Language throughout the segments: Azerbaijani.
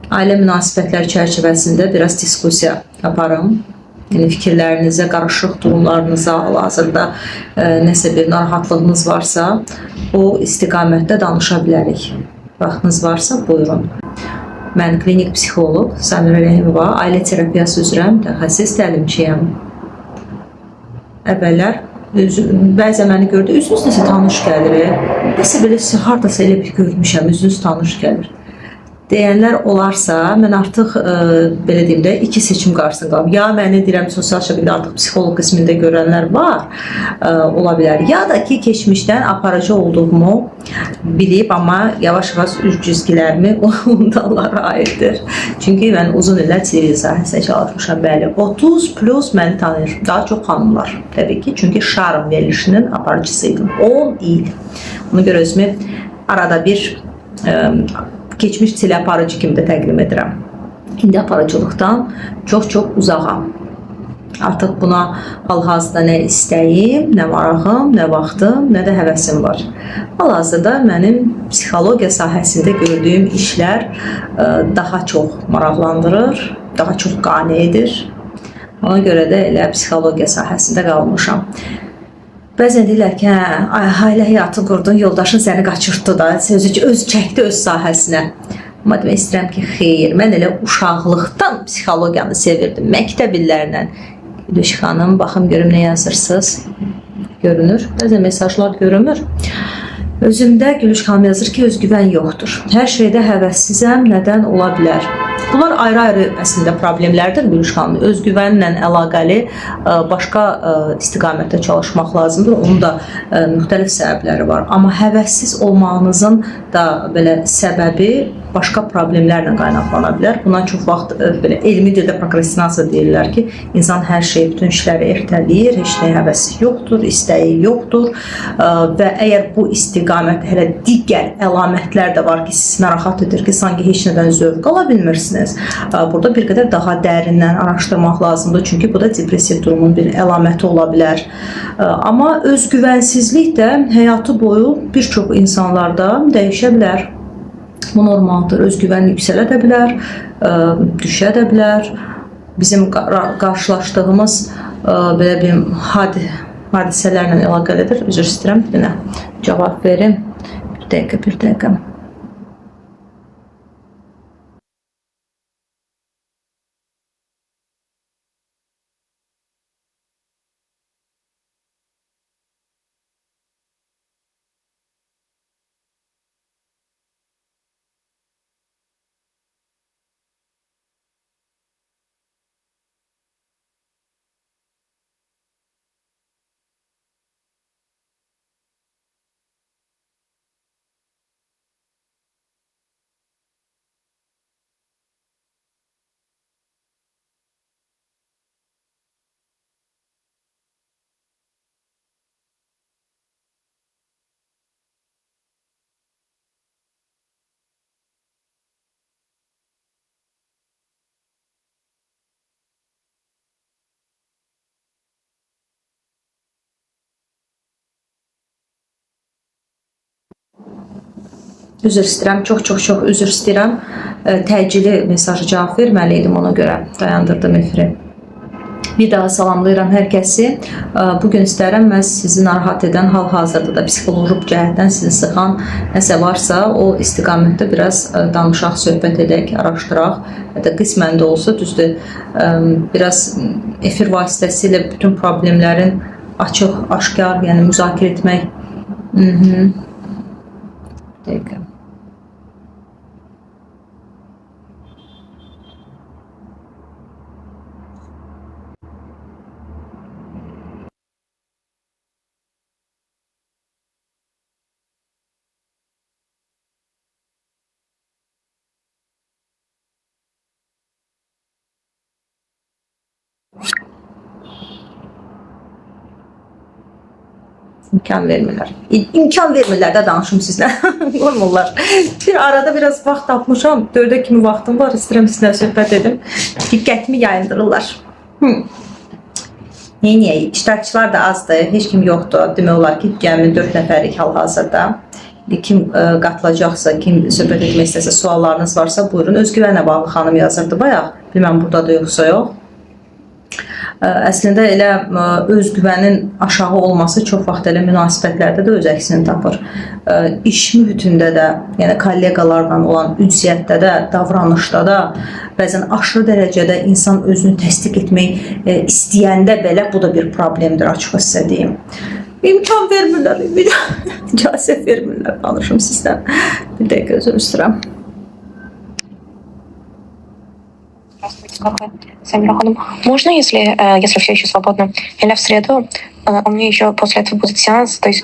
Ailə münasibətləri çərçivəsində biraz diskussiya aparım. Yəni fikirlərinizə, qarışıq durumlarınıza, hal-hazırda nəsə bir narahatlığınız varsa, o istiqamətdə danışa bilərik. Vaxtınız varsa, buyurun. Mən klinik psixoloq Samirə Rəhimova, ailə terapiyası üzrə mütəxəssis təlimçiyəm. Əvvəllər bəzən məni gördü, üzünüz nəsə tanış gəlir. Nəsə belə hardasa elə bir görmüşəm, üzünüz tanış gəlir. Deyənlər olarsa, mən artıq belə deyim də iki seçim qarşısında qalıram. Ya məni deyirəm sosial şəbəkədə artıq psixoloq qismində görənlər var, ola bilər. Ya da ki, keçmişdən aparıcı olduğumu bilib, amma yavaş-yavaş üz cizgilərimi unudanlara aiddir. Çünki mən uzun illər televiziya sahəsində çalışmışam, bəli. 30 plus məni tanıyır. Daha çox xanımlar təbii ki, çünki Şarm verilişinin aparıcısıydım. 10 il. Ona görə özümü arada bir keçmiş teleaparıcı kimi də təqdim edirəm. İndi aparıcılıqdan çox-çox uzağam. Artıq buna hal-hazırda nə istəyim, nə marağım, nə vaxtım, nə də həvəsim var. Hal-hazırda mənim psixologiya sahəsində gördüyüm işlər daha çox maraqlandırır, daha çox qane edir. Ona görə də elə psixologiya sahəsində qalmışam. Bəzən deyirlər ki, hə, ailə həyatı qurdun, yoldaşın səni qaçırtdı da, öz çəkdi öz sahəsinə. Amma demək istəyirəm ki, xeyr, mən elə uşaqlıqdan psixologiyanı sevirdim, məktəb illərindən. Gülüş xanım, baxım görüm nə yazırsınız. Görünür, bəzən mesajlar görünmür. Özümdə Gülüş xanım yazır ki, özgüvən yoxdur. Hər şeydə həvəssizəm, nədən ola bilər? Bunlar ayrı-ayrı əslində problemlərdir Gülüş xanım. Özgüvənlə əlaqəli başqa istiqamətdə çalışmaq lazımdır. Onun da müxtəlif səbəbləri var. Amma həvəssiz olmağınızın da belə səbəbi başqa problemlərlə qaynaqlana bilər. Buna çox vaxt belə elmi dildə prokrastinasiya deyirlər ki, insan hər şeyi, bütün işləri ertələyir, heç nəyə həvəsi yoxdur, istəyi yoxdur və əgər bu istiqamətdə hələ digər əlamətlər də var ki, sizi narahat edir ki, sanki heç nədən zövq ala bilmirsiniz. Burada bir qədər daha dərindən araşdırmaq lazımdır, çünki bu da depressiv durumun bir əlaməti ola bilər. Amma özgüvənsizlik də həyatı boyu bir çox insanlarda dəyişə bilər. Bu normaldır. Özgüvən yüksələ də bilər, düşə də bilər. Bizim qarşılaşdığımız belə bir hadisələrlə əlaqəlidir. Üzr istəyirəm, bir dənə cavab verim. Bir dəqiqə, bir dəqiqə. Üzr istəyirəm, çox-çox-çox üzr istəyirəm. Təcili mesajı cavab verməli idim, ona görə dayandırdım efiri. Bir daha salamlayıram hər kəsi. Bugün istərəm mən sizi narahat edən, hal-hazırda da psixoloji cəhətdən sizi sıxan nəsə varsa, o istiqamətdə biraz danışaq, söhbət edək, araşdıraq. Hətta qismən də olsa, düzdür, biraz efir vasitəsilə bütün problemlərin açıq, aşkar, yəni müzakirə etmək. Dəqiqə. İmkan vermirlər. İmkan vermirlər də danışım sizlə. Qoymurlar. Bir arada biraz vaxt tapmışam. 4-ə kimi vaxtım var. İstəyirəm sizlə söhbət edim. Diqqətimi yayındırırlar. Neyniyək? İştirakçılar da azdır. Heç kim yoxdur. Demək olar ki, cəmi 4 nəfərik hal-hazırda. Kim qatılacaqsa, kim söhbət etmək istəsə, suallarınız varsa buyurun. Özgüvənlə bağlı xanım yazırdı bayaq. Bilməm burdadır yoxsa yox. Əslində elə özgüvənin aşağı olması çox vaxt elə münasibətlərdə də öz əksini tapır. İş mühitində də, yəni kolleqalarla olan ünsiyyətdə də, davranışda da bəzən aşırı dərəcədə insan özünü təsdiq etmək istəyəndə belə bu da bir problemdir, açığı sizə deyim. İmkan vermirlər, icazə vermirlər danışım sizdən. Bir dəqiqə üzr istəyirəm. Здравствуйте, как вы? Самира Ханум. Можно, если все еще свободно? Или в среду у меня еще после этого будет сеанс, то есть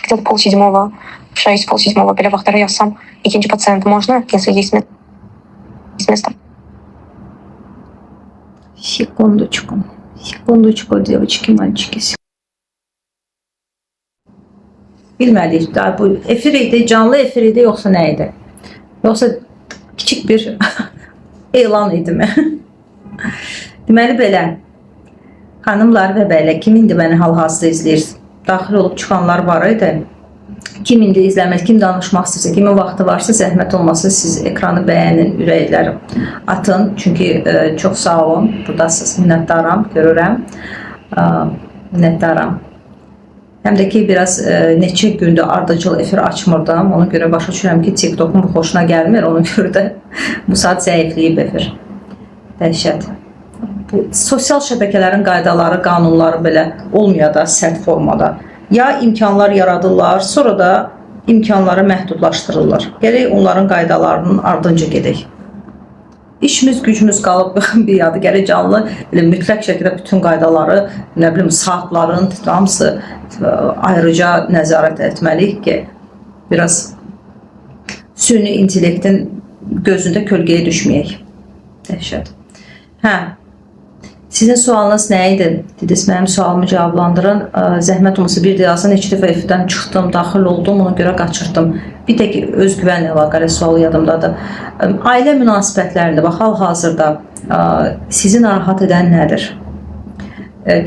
где-то 6:30, в 6, 6:30, belə vaxtlara yazsam, ikinci пациент можно, если есть место? Секундочку. Секундочку, девочки, мальчики. Bilməliyik də bu efir idi, canlı efir idi yoxsa nə idi? Yoxsa kiçik bir elan idimi? Deməli belə. Xanımlar və bəylər, kim indi məni hal-hazırda izləyir? Daxil olub çıxanlar var idi. Kim indi izləmək, kim danışmaq istəyirsə, kimin vaxtı varsa, zəhmət olmasa siz ekranı bəyənin, ürəklər atın. Çünki çox sağ olun, buradasınız, minnətdaram, görürəm. Minnətdaram. Həm də ki, biraz neçə gündür ardıcıl efir açmırdım. Ona görə başa düşürəm ki, TikTokun bu xoşuna gəlmir. Ona görə də bu saat zəifləyib efir. Dəhşət. Bu sosial şəbəkələrin qaydaları, qanunları belə olmuyor da sərt formada. Ya imkanlar yaradırlar, sonra da imkanları məhdudlaşdırırlar. Gərək onların qaydalarının ardınca gedək. İşimiz, gücümüz qalıb bir yadı gərək canlı belə mütləq şəkildə bütün qaydaları, nə bilim saatların hamısı ayrıca nəzarət etməliyik ki, biraz süni intellektin gözündə kölgəyə düşməyək. Dəhşət. Hə. Sizin sualınız nə idi? Dediniz, mənim sualımı cavablandırın. Zəhmət olmasa bir də yazın. Neçə dəfə efirdən çıxdım, daxil oldum, ona görə qaçırdım. Bir tək özgüvənlə əlaqəli sual yadımdadır. Ailə münasibətlərində, bax, hal-hazırda sizi narahat edən nədir?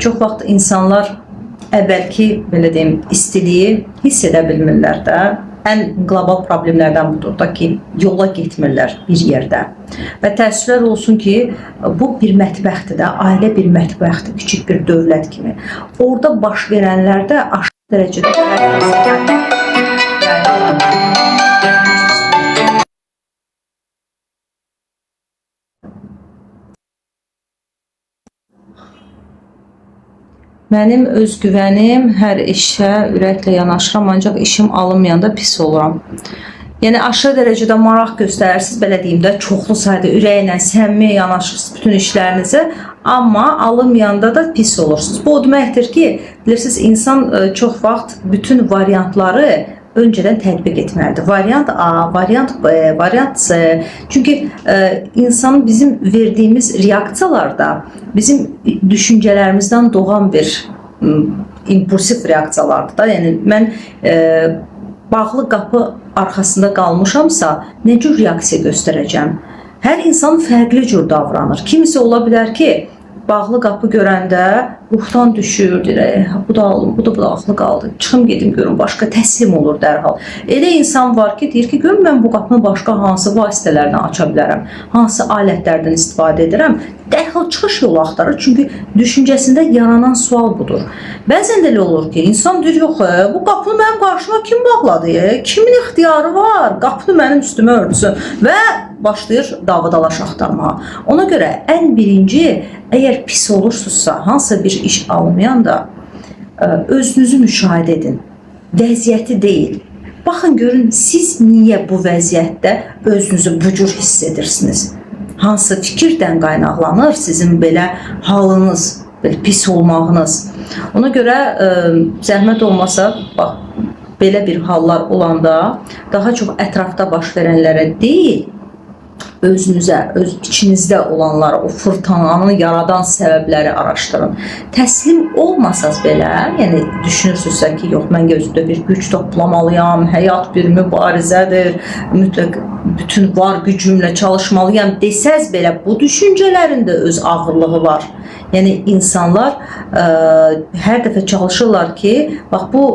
Çox vaxt insanlar əvvəlki, belə deyim, istiliyi hiss edə bilmirlər də. Ən qlobal problemlərdən budur da ki, yola getmirlər bir yerdə. Və təəssüflər olsun ki, bu bir mətbəxdir də, ailə bir mətbəxdir, kiçik bir dövlət kimi. Orada baş verənlər də aşırı dərəcədə Mənim özgüvənim hər işə ürəklə yanaşıram, ancaq işim alınmayanda pis oluram. Yəni aşırı dərəcədə maraq göstərirsiniz, belə deyim də, çoxlu sayda ürəklə, səmimi yanaşırsınız bütün işlərinizə, amma alınmayanda da pis olursunuz. Bu o deməkdir ki, bilirsiniz, insan çox vaxt bütün variantları öncədən tətbiq etməlidir. Variant A, variant B, variant C. Çünki insanın bizim verdiyimiz reaksiyalarda bizim düşüncələrimizdən doğan bir impulsiv reaksiyalardır da. Yəni mən bağlı qapı arxasında qalmışamsa, nə cür reaksiya göstərəcəm? Hər insan fərqli cür davranır. Kimisi ola bilər ki, bağlı qapı görəndə ruhdan düşür, deyir, bu da alım, bu da bağlı qaldı. Çıxım gedim görüm, başqa təslim olur dərhal. Elə insan var ki, deyir ki, görüm mən bu qapını başqa hansı vasitələrlə aça bilərəm, hansı alətlərdən istifadə edirəm. Dərhal çıxış yolu axtarır, çünki düşüncəsində yaranan sual budur. Bəzən də elə olur ki, insan deyir, yox, bu qapını mənim qarşıma kim bağladı? Kimin ixtiyarı var? Qapını mənim üstümə örtsün və başlayır davadalaş axtarmağa. Ona görə ən birinci, əgər pis olursunuzsa, hansısa bir iş almayanda özünüzü müşahidə edin. Vəziyyəti deyil. Baxın görün, siz niyə bu vəziyyətdə özünüzü bu cür hiss edirsiniz? Hansı fikirdən qaynaqlanır sizin belə halınız, belə pis olmağınız? Ona görə zəhmət olmasa, bax, belə bir hallar olanda daha çox ətrafda baş verənlərə deyil, özünüzə, öz içinizdə olanlara, o fırtınanı yaradan səbəbləri araşdırın. Təslim olmasaz belə, yəni düşünürsünüzsə ki, yox, mən özümdə bir güc toplamalıyam, həyat bir mübarizədir, mütləq bütün var gücümlə çalışmalıyam desəz belə, bu düşüncələrin də öz ağırlığı var. Yəni insanlar hər dəfə çalışırlar ki, bax bu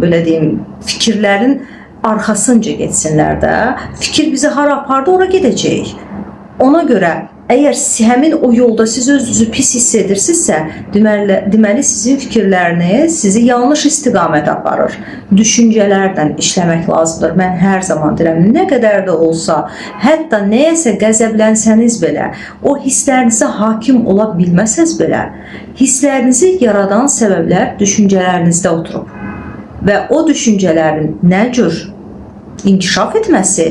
belə deyim, fikirlərin arxasınca getsinlər də. Fikir bizi hara apardı, ora gedəcəyik. Ona görə əgər həmin o yolda siz özünüzü pis hiss edirsinizsə, deməli sizin fikirləriniz sizi yanlış istiqamətə aparır. Düşüncələrlə işləmək lazımdır. Mən hər zaman deyirəm, nə qədər də olsa, hətta nəyəsə qəzəblənsəniz belə, o hisslərinizə hakim ola bilməsəz belə, hisslərinizi yaradan səbəblər düşüncələrinizdə oturub. Və o düşüncələrin nə cür inkişaf etməsi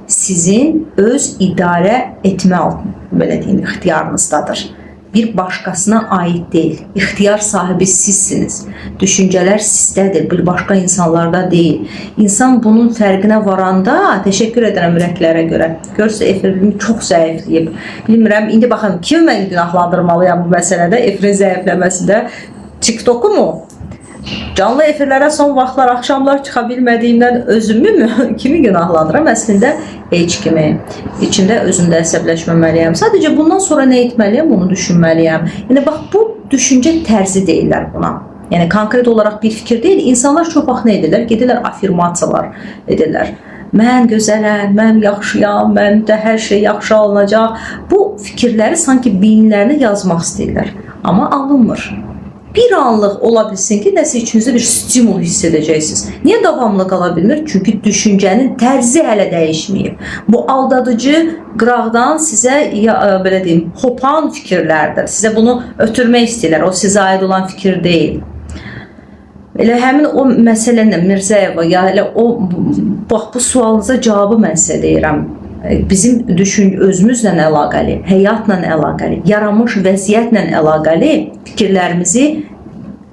sizin öz idarə etmə, belə deyim, ixtiyarınızdadır. Bir başqasına aid deyil. İxtiyar sahibi sizsiniz. Düşüncələr sizdədir, bir başqa insanlarda deyil. İnsan bunun fərqinə varanda, təşəkkür edirəm ürəklərə görə. Görürsünüz, efirim çox zəifləyib. Bilmirəm, indi baxın, kimi mən günahlandırmalıyam bu məsələdə, efirin zəifləməsində? TikToku mu? Canlı efirlərə son vaxtlar axşamlar çıxa bilmədiyimdən özümü mü? Kimi günahlandıram? Əslində heç kimi. İçində özümdə əsəbləşməməliyəm. Sadəcə bundan sonra nə etməliyəm, bunu düşünməliyəm. Yəni bax, bu düşüncə tərzi deyirlər buna. Yəni konkret olaraq bir fikir deyil. İnsanlar çox vaxt nə edirlər? Gedirlər afirmasiyalar edirlər. Mən gözələm, mən yaxşıyam, məndə hər şey yaxşı alınacaq. Bu fikirləri sanki beyinlərinə yazmaq istəyirlər. Amma alınmır. Bir anlıq ola bilsin ki, nəsə içinizdə bir stimul hiss edəcəksiniz. Niyə davamlı qala bilmir? Çünki düşüncənin tərzi hələ dəyişməyib. Bu aldadıcı qıraqdan sizə ya, belə deyim, hopan fikirlərdir. Sizə bunu ötürmək istəyirlər. O sizə aid olan fikir deyil. Elə həmin o məsələni Mirzəyeva, ya elə o bax bu sualınıza cavabı mən sizə deyirəm. Bizim özümüzlə əlaqəli, həyatla əlaqəli, yaranmış vəziyyətlə əlaqəli fikirlərimizi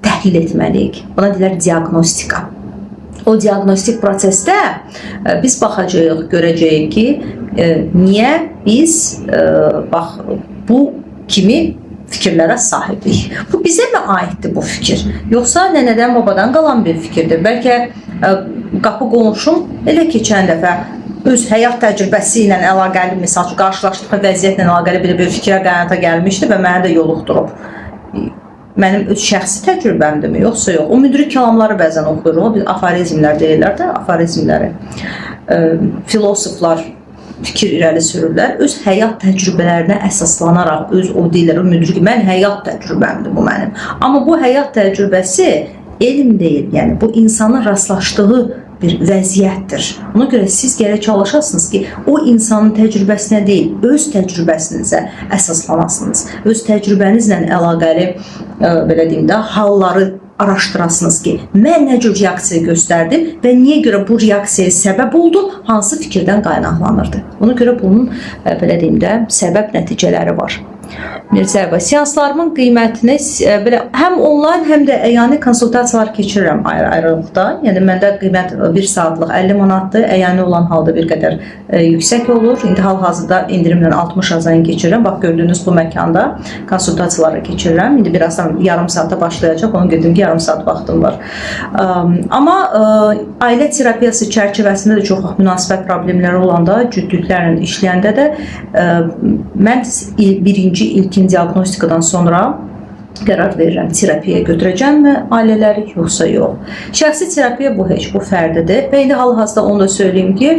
təhlil etməliyik. Buna deyirlər diaqnostika. O diaqnostik prosesdə biz baxacağıq, görəcəyik ki, niyə biz bax bu kimi fikirlərə sahibik. Bu bizə mi aiddir bu fikir? Yoxsa nənədən babadan qalan bir fikirdir? Bəlkə qapı qonşum elə keçən dəfə öz həyat təcrübəsi ilə əlaqəli, misal üçün, qarşılaşdığı vəziyyətlə əlaqəli belə bir fikrə, qənaətə gəlmişdi və məni də yoluxdurub. Mənim öz şəxsi təcrübəmdirmi, yoxsa yox? O müdrik kəlamları bəzən oxuyuruq, o bir aforizmlər deyirlər də, aforizmləri. Filosoflar fikir irəli sürürlər. Öz həyat təcrübələrinə əsaslanaraq, öz o deyirlər, o müdrik, mən həyat təcrübəmdir bu mənim. Amma bu həyat təcrübəsi elm deyil, yəni bu insanın rastlaşdığı bir vəziyyətdir. Ona görə siz gərək çalışasınız ki, o insanın təcrübəsinə deyil, öz təcrübəsinizə əsaslanasınız. Öz təcrübənizlə əlaqəli, belə deyim də, halları araşdırasınız ki, mən nə cür reaksiya göstərdim və niyə görə bu reaksiyaya səbəb oldum, hansı fikirdən qaynaqlanırdı. Ona görə bunun, belə deyim də, səbəb nəticələri var. Mirzəyeva, seanslarımın qiymətini belə həm onlayn, həm də əyani konsultasiyalar keçirirəm ayrı-ayrılıqda. Yəni məndə qiymət 1 saatlıq 50 manatdır. Əyani olan halda bir qədər yüksək olur. İndi hal-hazırda endirimlə 60 azan keçirirəm. Bax gördüyünüz bu məkanda konsultasiyaları keçirirəm. İndi birazdan yarım saata başlayacaq. Onu dedim ki, yarım saat vaxtım var. Amma ailə terapiyası çərçivəsində də çox vaxt münasibət problemləri olanda, cütlüklərlə işləyəndə də mən birinci ilkin diaqnostikadan sonra qərar verirəm, terapiyaya götürəcəmmi ailələri, yoxsa yox. Şəxsi terapiya bu heç, bu fərdidir. Və indi hal-hazırda onu da söyləyim ki,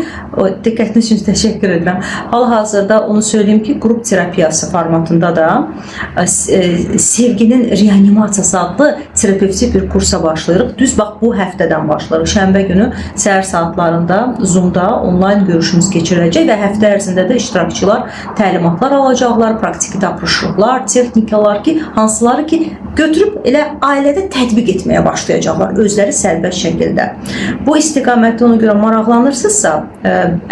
diqqətiniz üçün təşəkkür edirəm. Hal-hazırda onu söyləyim ki, qrup terapiyası formatında da sevginin reanimasiyası adlı terapevtik bir kursa başlayırıq. Düz bax bu həftədən başlayırıq. Şənbə günü səhər saatlarında Zoom-da onlayn görüşümüz keçiriləcək və həftə ərzində də iştirakçılar təlimatlar alacaqlar, praktiki tapşırıqlar, texnikalar ki, hansıları ki götürüb elə ailədə tətbiq etməyə başlayacaqlar özləri sərbəst şəkildə. Bu istiqamətdə ona görə maraqlanırsınızsa,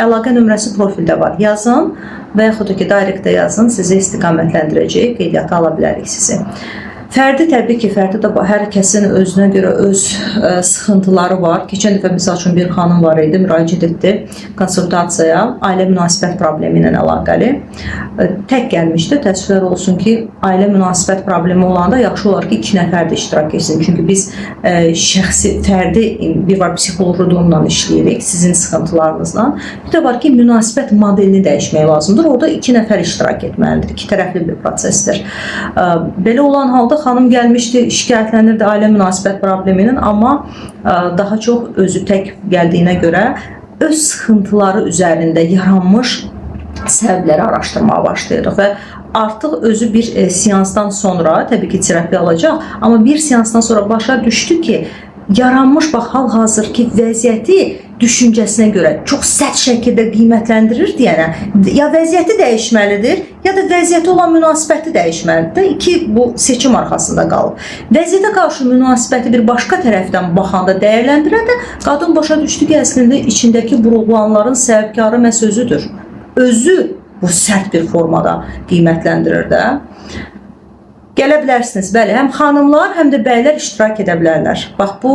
əlaqə nömrəsi profildə var. Yazın və yaxud da ki, directdə yazın, sizi istiqamətləndirəcəyik, qeydiyyata ala bilərik sizi. Fərdi təbii ki, fərdi də hər kəsin özünə görə öz sıxıntıları var. Keçən dəfə misal üçün bir xanım var idi, müraciət etdi konsultasiyaya, ailə münasibət problemi ilə əlaqəli. Tək gəlmişdi. Təəssüflər olsun ki, ailə münasibət problemi olanda yaxşı olar ki, 2 nəfər də iştirak etsin. Çünki biz şəxsi, fərdi bir var psixoloji durumla işləyirik, sizin sıxıntılarınızla. Bir də var ki, münasibət modelini dəyişmək lazımdır. Orada 2 nəfər iştirak etməlidir. 2 tərəfli bir prosesdir. Belə olan halda xanım gəlmişdi, şikayətlənirdi ailə münasibət problemi ilə, amma daha çox özü tək gəldiyinə görə öz sıxıntıları üzərində yaranmış səbəbləri araşdırmağa başlayırıq və artıq özü bir seansdan sonra, təbii ki, terapiya alacaq, amma bir seansdan sonra başa düşdü ki, yaranmış bax hal-hazırki vəziyyəti düşüncəsinə görə çox sərt şəkildə qiymətləndirir deyənə, ya vəziyyəti dəyişməlidir, ya da vəziyyətə olan münasibəti dəyişməlidir. İki bu seçim arxasında qalıb. Vəziyyətə qarşı münasibəti bir başqa tərəfdən baxanda, dəyərləndirəndə qadın başa düşdü ki, əslində içindəki burulğanların səbəbkarı məhz özüdür. Özü bu sərt bir formada qiymətləndirir də. Gələ bilərsiniz. Bəli, həm xanımlar, həm də bəylər iştirak edə bilərlər. Bax bu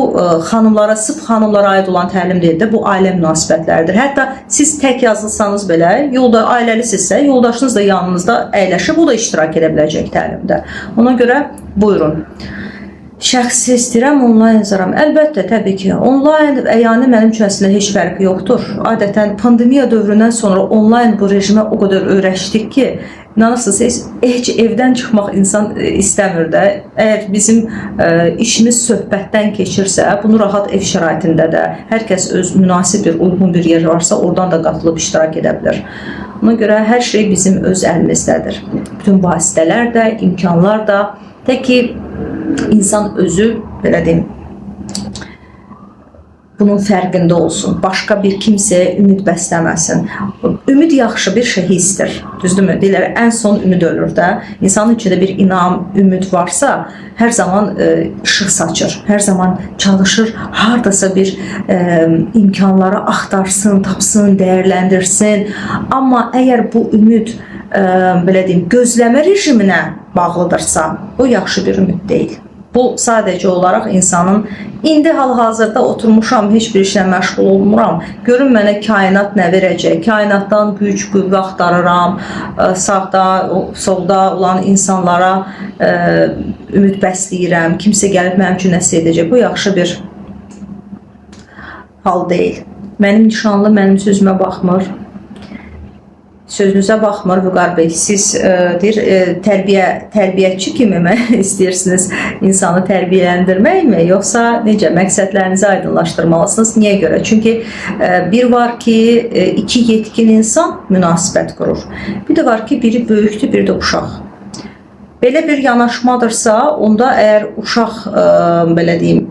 xanımlara, sırf xanımlara aid olan təlim deyil də, bu ailə münasibətləridir. Hətta siz tək yazılsanız belə, yolda ailəlisinizsə, yoldaşınız da yanınızda əyləşib, o da iştirak edə biləcək təlimdə. Ona görə buyurun. Şəxsi istəyirəm, onlayn yazaram. Əlbəttə, təbii ki, onlayn əyani mənim üçün əslində heç fərqi yoxdur. Adətən pandemiya dövründən sonra onlayn bu rejimə o qədər öyrəşdik ki, inanırsınız, heç evdən çıxmaq insan istəmir də. Əgər bizim işimiz söhbətdən keçirsə, bunu rahat ev şəraitində də hər kəs öz münasib bir, uyğun bir yer varsa, oradan da qatılıb iştirak edə bilər. Ona görə hər şey bizim öz əlimizdədir. Bütün vasitələr də, imkanlar da, tək ki, insan özü, belə deyim, bunun fərqində olsun. Başqa bir kimsəyə ümid bəsləməsin. Ümid yaxşı bir şey, hissdir. Düzdürmü? Deyirlər, ən son ümid ölür də. İnsanın içində bir inam, ümid varsa, hər zaman işıq saçır. Hər zaman çalışır, hardasa bir imkanları axtarsın, tapsın, dəyərləndirsin. Amma əgər bu ümid, belə deyim, gözləmə rejiminə bağlıdırsa, bu yaxşı bir ümid deyil. Bu sadəcə olaraq insanın indi hal-hazırda oturmuşam, heç bir işlə məşğul olmuram. Görün mənə kainat nə verəcək? Kainatdan güc, qüvvə axtarıram. Sağda, solda olan insanlara ümid bəsləyirəm. Kimsə gəlib mənim üçün nəsə edəcək. Bu yaxşı bir hal deyil. Mənim nişanlı mənim sözümə baxmır. Sözünüzə baxmır Vüqar bəy. Siz deyir, tərbiyəçi kimi mi istəyirsiniz insanı tərbiyələndirməkmi, yoxsa necə məqsədlərinizi aydınlaşdırmalısınız? Niyə görə? Çünki bir var ki, iki yetkin insan münasibət qurur. Bir də var ki, biri böyükdür, biri də uşaq. Belə bir yanaşmadırsa, onda əgər uşaq belə deyim,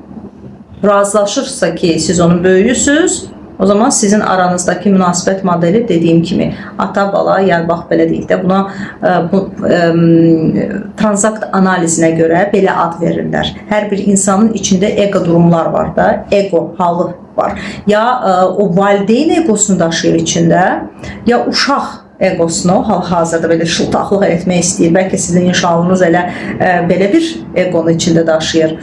razılaşırsa ki, siz onun böyüyüsüz, o zaman sizin aranızdakı münasibət modeli dediyim kimi ata-bala, yəni bax belə deyək də, buna tranzakt analizinə görə belə ad verirlər. Hər bir insanın içində ego durumlar var da, ego halı var. Ya o valideyn egosunu daşıyır içində, ya uşaq egosunu hal-hazırda belə şıltaqlıq etmək istəyir. Bəlkə sizin nişanlınız elə belə bir egonu içində daşıyır.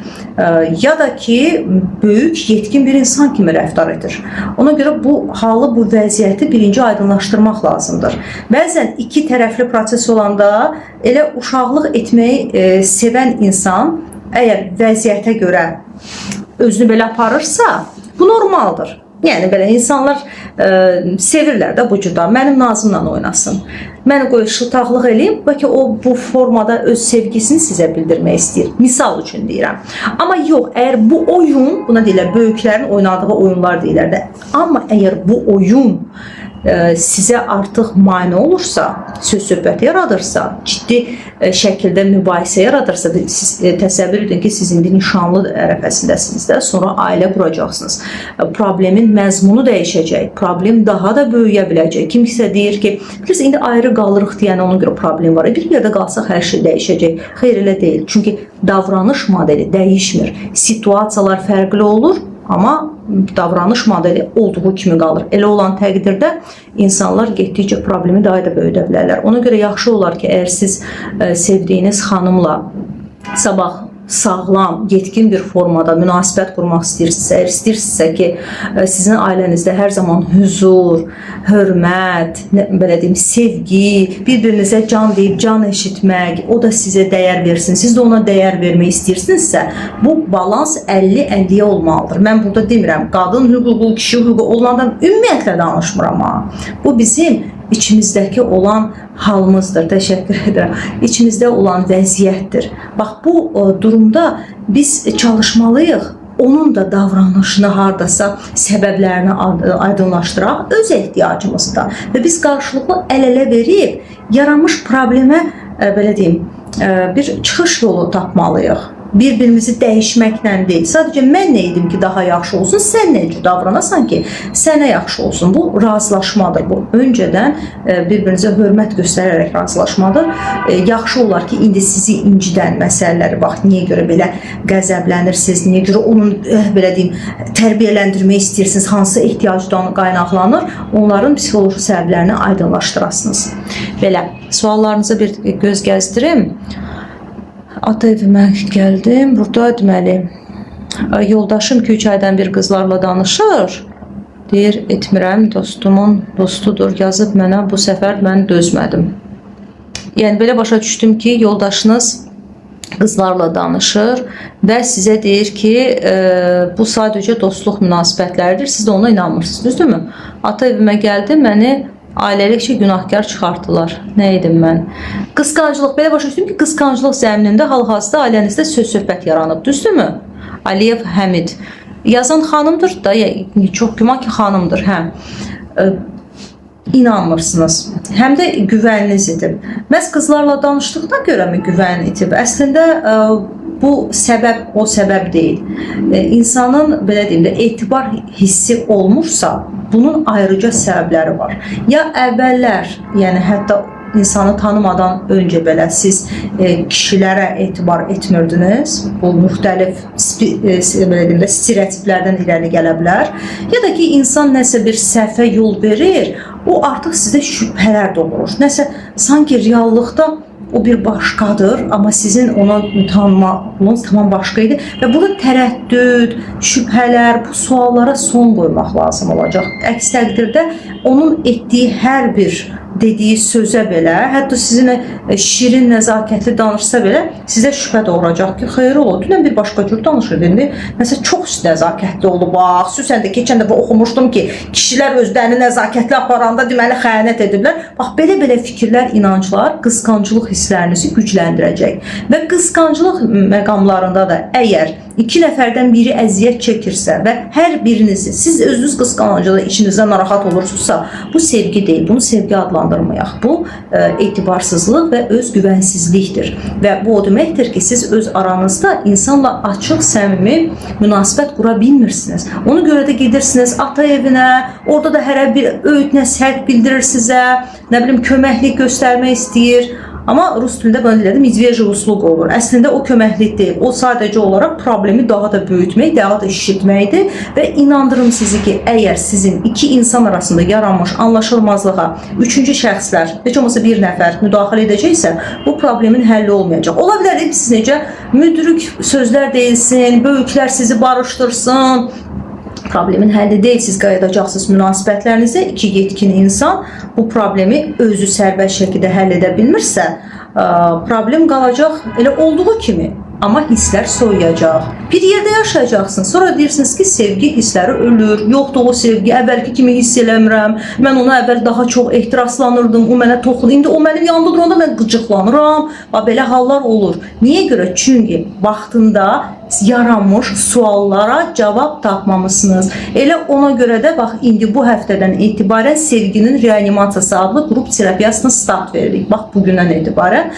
Ya da ki, böyük, yetkin bir insan kimi rəftar edir. Ona görə bu halı, bu vəziyyəti birinci aydınlaşdırmaq lazımdır. Bəzən iki tərəfli proses olanda elə uşaqlıq etməyi sevən insan əgər vəziyyətə görə özünü belə aparırsa, bu normaldır. Yəni belə insanlar sevirlər də bu cür. Mənim nazımla oynasın. Məni qoy şıltaqlıq eləyim, bəlkə o bu formada öz sevgisini sizə bildirmək istəyir. Misal üçün deyirəm. Amma yox, əgər bu oyun, buna deyirlər böyüklərin oynadığı oyunlar deyirlər də. Amma əgər bu oyun sizə artıq mane olursa, söz söhbəti yaradırsa, ciddi şəkildə mübahisə yaradırsa, siz təsəvvür edin ki, siz indi nişanlı ərəfəsindəsiniz də, sonra ailə quracaqsınız. Problemin məzmunu dəyişəcək, problem daha da böyüyə biləcək. Kimsə deyir ki, bilirsiniz, indi ayrı qalırıq deyən ona görə problem var. Bir yerdə qalsaq hər şey dəyişəcək. Xeyr, elə deyil. Çünki davranış modeli dəyişmir. Situasiyalar fərqli olur, amma davranış modeli olduğu kimi qalır. Elə olan təqdirdə insanlar getdikcə problemi daha da böyüdə bilərlər. Ona görə yaxşı olar ki, əgər siz sevdiyiniz xanımla sabah sağlam, yetkin bir formada münasibət qurmaq istəyirsinizsə, əgər istəyirsinizsə ki, sizin ailənizdə hər zaman huzur, hörmət, belə deyim, sevgi, bir-birinizə can deyib can eşitmək, o da sizə dəyər versin, siz də ona dəyər vermək istəyirsinizsə, bu balans 50-50-yə olmalıdır. Mən burada demirəm, qadın hüququ, kişi hüququ, onlardan ümumiyyətlə danışmıram ha. Bu bizim içimizdəki olan halımızdır. Təşəkkür edirəm. İçimizdə olan vəziyyətdir. Bax bu durumda biz çalışmalıyıq. Onun da davranışını hardasa səbəblərini aydınlaşdıraq, öz ehtiyacımızı da və biz qarşılıqlı əl-ələ verib yaranmış problemə belə deyim, bir çıxış yolu tapmalıyıq. Bir-birimizi dəyişməklə deyil. Sadəcə mən nə edim ki, daha yaxşı olsun, sən nə cür davranasan ki, sənə yaxşı olsun. Bu razılaşmadır. Bu öncədən bir-birinizə hörmət göstərərək razılaşmadır. Yaxşı olar ki, indi sizi incidən məsələləri, bax, niyə görə belə qəzəblənirsiniz, niyə görə onun belə deyim, tərbiyələndirmək istəyirsiniz, hansı ehtiyacdan qaynaqlanır, onların psixoloji səbəblərini aydınlaşdırasınız. Belə, suallarınıza bir göz gəzdirim. Ata evimə gəldim. Burada deməli, yoldaşım 2-3 aydan bir qızlarla danışır. Deyir, etmirəm, dostumun dostudur. Yazıb mənə, bu səfər mən dözmədim. Yəni belə başa düşdüm ki, yoldaşınız qızlarla danışır və sizə deyir ki, bu sadəcə dostluq münasibətləridir. Siz də ona inanmırsınız, düzdürmü? Ata evimə gəldi, məni ailəlikcə günahkar çıxartdılar. Nə edim mən? Qısqanclıq, belə başa düşdüm ki, qısqanclıq zəminində hal-hazırda ailənizdə söz-söhbət yaranıb, düzdürmü? Aliyev Həmid. Yazan xanımdır da, çox güman ki, xanımdır, hə. İnanmırsınız. Həm də güvəniniz itib. Məhz qızlarla danışdığına görə mi güvən itib? Əslində bu səbəb o səbəb deyil. İnsanın belə deyim də etibar hissi olmursa, bunun ayrıca səbəbləri var. Ya əvvəllər, yəni hətta insanı tanımadan öncə belə siz kişilərə etibar etmirdiniz. Bu müxtəlif belə deyim də stereotiplərdən irəli gələ bilər. Ya da ki insan nəsə bir səhvə yol verir, o artıq sizdə şübhələr doğurur. Nəsə sanki reallıqda o bir başqadır, amma sizin ona tanımanız tamam başqa idi və burada tərəddüd, şübhələr, bu suallara son qoymaq lazım olacaq. Əks təqdirdə onun etdiyi hər bir dediyi sözə belə, hətta sizinlə şirin, nəzakətli danışsa belə sizə şübhə doğuracaq ki, xeyr ola, dünən bir başqa cür danışırdı, indi məsələn çox nəzakətli oldu, bax, xüsusən də keçən dəfə oxumuşdum ki, kişilər özlərini nəzakətli aparanda deməli xəyanət ediblər. Bax, belə-belə fikirlər, inanclar qısqanclıq hisslərinizi gücləndirəcək və qısqanclıq məqamlarında da əgər iki nəfərdən biri əziyyət çəkirsə və hər birinizi siz özünüz qısqanclıqda içinizdə narahat olursunuzsa, bu sevgi deyil, bunu sevgi adlandırmayaq. Bu etibarsızlıq və özgüvənsizlikdir və bu o deməkdir ki, siz öz aranızda insanla açıq, səmimi münasibət qura bilmirsiniz. Ona görə də gedirsiniz ata evinə, orada da hərə bir öyüd nəsihət bildirir sizə, nə bilim köməklik göstərmək istəyir. Amma rus dilində belə deyirlər, medveji usluq olur. Əslində o köməklik deyil. O sadəcə olaraq problemi daha da böyütmək, daha da şişirtməkdir və inandırım sizi ki, əgər sizin iki insan arasında yaranmış anlaşılmazlığa üçüncü şəxslər, heç olmasa bir nəfər müdaxilə edəcəksə, bu problemin həlli olmayacaq. Ola bilər siz necə müdrik sözlər deyilsin, böyüklər sizi barışdırsın. Problemin həlli deyil, siz qayıdacaqsınız münasibətlərinizə. İki yetkin insan bu problemi özü sərbəst şəkildə həll edə bilmirsə, problem qalacaq elə olduğu kimi, amma hisslər soyuyacaq. Bir yerdə yaşayacaqsın. Sonra deyirsiniz ki, sevgi hissləri ölür. Yoxdur o sevgi, əvvəlki kimi hiss eləmirəm. Mən ona əvvəl daha çox ehtiraslanırdım, o mənə toxunur. İndi o mənim yanımda duranda mən qıcıqlanıram. Bax, belə hallar olur. Niyə görə? Çünki vaxtında yaranmış suallara cavab tapmamışsınız. Elə ona görə də bax indi bu həftədən etibarən sevginin reanimasiyası adlı qrup terapiyasına start veririk. Bax bugündən etibarən